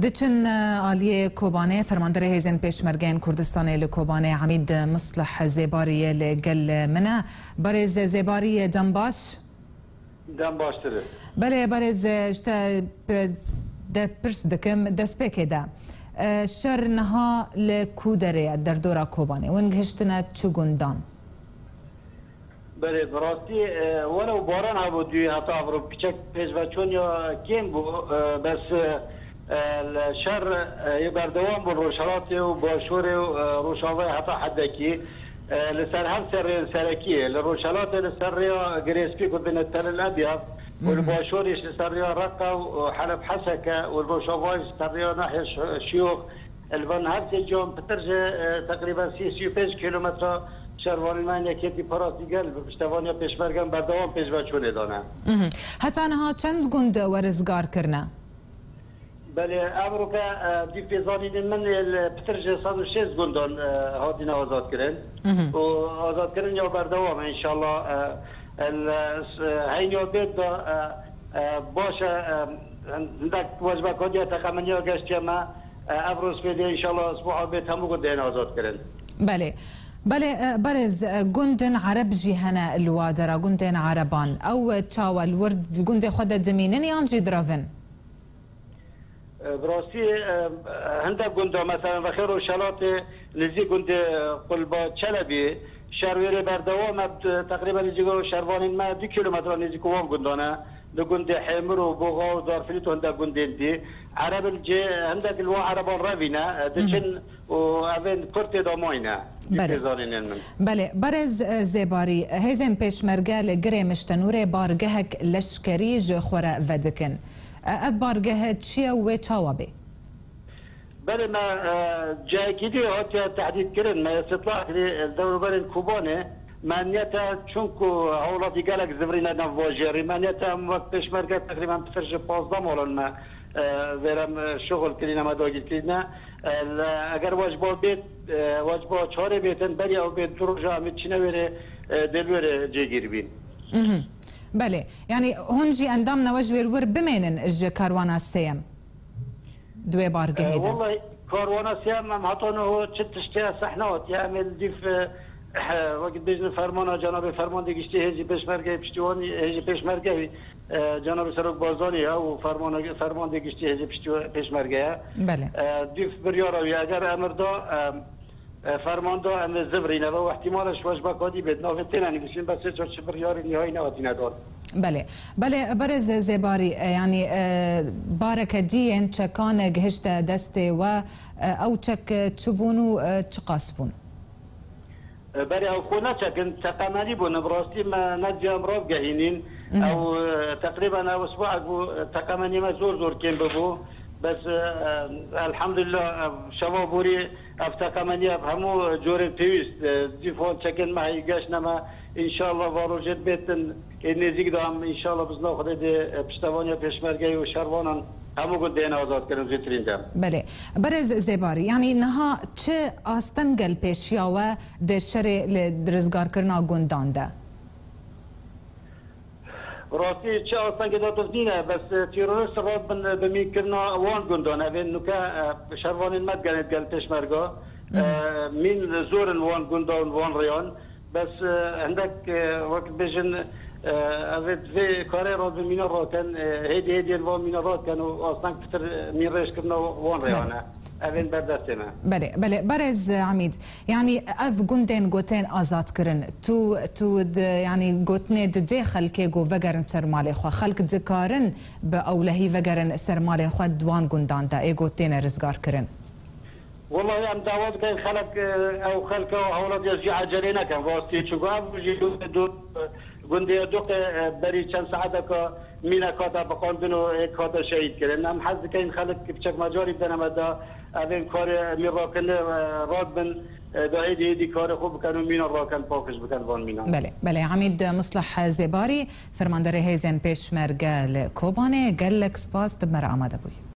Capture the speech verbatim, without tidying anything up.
Diçin, e, aliyê Kobanê, Fermanderê Hêzên Pêşmergeyên Kurdistanê li Kobanê Emîd Mislih Zêbarî yê li gel min e. Berêz Zêbarî, dem baş. Dem baştir e. Belê, berêz, e, ji te, e, de pirs dikim, destpêkê de. E, şer niha li ku derê ye, derdora Kobanê? Win gihiştine çi gundan? Belê, bi rastî, e, were û baran hebû dû heta evro piçek pêşveçûn ya kêm bû, e, bes, e, e, li şer, e, yê berdewam bû rojhelatê û başûrê û, e, rojavayê heta hedekî, e, li ser her sê rêyên serekî, li rojhelatê li ser rêya Girêspî ku dibêne Tel El Ebyad û li başûrê jî li ser rêya Reqa û Heleb Heseke û li rojavayê jî li ser rêya Nahya Ş-, Şiyûx, Li van her sê ciyan pitir ji, e, teqrîben sî, sî û pênc kîlometre şervanên me yên yekêtî Paras Dîgel bi piştevaniya pêşmergen berdewam pêşveçûnê dane. Mhm. Heta niha çend gund we rizgar kirine? Belê, evroke, e, dîv pêzanînên min ê li pitir ji sed û şêst gundan, e, hatine azadkirin. Mhm. Û azadkirin ya berdewam e, înşallah, e, el, e, heyniya bêt de, e, e, baş e, e, hindek wecbekatiya teqemeniya geştiye me, e, ev rûspêdê înşallah sibûha bêt hemû gundên azad kirin. Belê. Belê, e, berêz, e, gundên Ereb jî hene li wa dera, gundên Ereban. Ew, e, çawa li wir gundê xwe de dimînin yan jî direvin? E, bi rastî, e, hindek gunda, meselen, vexê Rojhelatê nêzîk gundê, e, Qulba Çelebî, şer wêrê berdewam e, teqrîben nêzîk şervanên me du kîlometre nêzîk wan gundan e. Li gundê Hêmir û Boxa û Darfilît û hindek gundên dî. Ereb li cê, hindek li wan Ereban revîne, e, diçin û evên kurtê de mayne. Belê. Dî pêzanînên min. Belê. Berêz, e, Zêbarî, hêzên pêşmerge li Girê Miştenûrê bargehek leşkerî ji xwe re vedikin. E, ev bargeh çi ye û wê çawa bê? Belê, me, e, cihekî dî hatiye tehdît kirin, me îstîtla kirî, e, dewrberên Kobanê, me niyete, çunku hewlatî gelek zivirîne nav bajêrî, me niyete em wek pêşmerge teqrîben pitir ji pazdeh malan me, e, vêre me şixul kirîne, me dagîr kirîne. E, le, eger wecba bêt, e, wecba çarê bêtin, berî ew bêt du roja em ê çîne wêrê, e, dê li wêrê cêgîr bîn. Mhm. Belê. Yanî hûn jî endam ne we ji wê li wir bimênin ji karwana sêyem? Di wê bargehê de. E, wellahî karwana sêyem em heta niho çi tiştê seh nehatiye. Em ê li dîf, e, wekî dibêjin fermana cenabê fermandê giştî hêzî pêşmergeyê piştîwanî, hêzî pêşmergeyê, e, cenabê Serok Barzanî ye û fermana, fermandê giştî hêzî piştî pêşmerge ye. Belê. E, dîf biryara wî eger emir da, e, E, fermanda em ê zivirîne ve û ihtimale ji wecbekatî bêt navê têne nivîsîn, bes hêça çi biryarê nihayî nehatîne dan. Belê. Belê, berêz Zêbarî, e, yanî, e, bareke dî yên çekan gihişte destê we, e, ew çek çi bûn û, e, çiqas bûn? E, berê ew xwe neçekin, teqemenî bûn. Bi rastî me nediya em ravgehînîn. Mhm. Ew, e, teqrîben ew isbuek bû, e, teqemenî me zor zor kêm bibû. Bes, e, e, elhamdulillah, e, şeva borî ev teqemenî, ev hemû corên pêwîst, e, dîf wan çekên me heyî geştine me. Înşallah va rojê dibêtin, ê nêzîk de em înşallah bi zina Xwedê dê, e, piştevaniya pêşmergeyê û şervanan hemû gundê yên azad kirin zûtirîn de. Belê. Berêz Zêbarî, yanî niha çi asteng e li pêşiya we di şerê li rizgarkirina gundan de? Rastî çi astengê de dizîne, bes, e, terorîst radibin, e, bi mînkirina wan gundan. Evên nuke, e, şervanên me digerin gel pêşmerga. Mhm. E, mîn zor in wan gundan, wan rêyan. Bes, e, hindek, e, wek dibêjin, e, evê vê karê radibin mîna rakin, e, hêdî hêdî li van mîna rakin û asteng pitir, e, mîn rêjkirina wan rêyan e. Belê. Evên berdestê me. Belê, belê. Berêz Emîd, Yanî ev gundên gotên azad kirin, tu, tu di, yanî gotinê didê xelkê ku vegerin ser malê xwe. Xelk dikarin bi ewlehî vegerin ser malên xwe di wan gundan de ê ku têne rizgar kirin? Wellahî em dawa dikin xelk, e, ew xelk e, hewlatiya jî ecelê nekin rastî. Çunku ev jî du, du, gundê Duqê, e, berî çend saeteka mînek hate biqandin û êk hate şehîd kirin. Em hez dikin xelk piçek mecarî bidene me da evên karê mîn rakinê, e, radibin, e, da êdî êdî karê xwe bikin û mîna rakin, paqij bikin van mînan. Belê, belê. Emîd Mislih Zêbarî, Fermanderê Hêzên Pêşmerge li Kobanê, gelek spas, tu bi me re amade bûyî.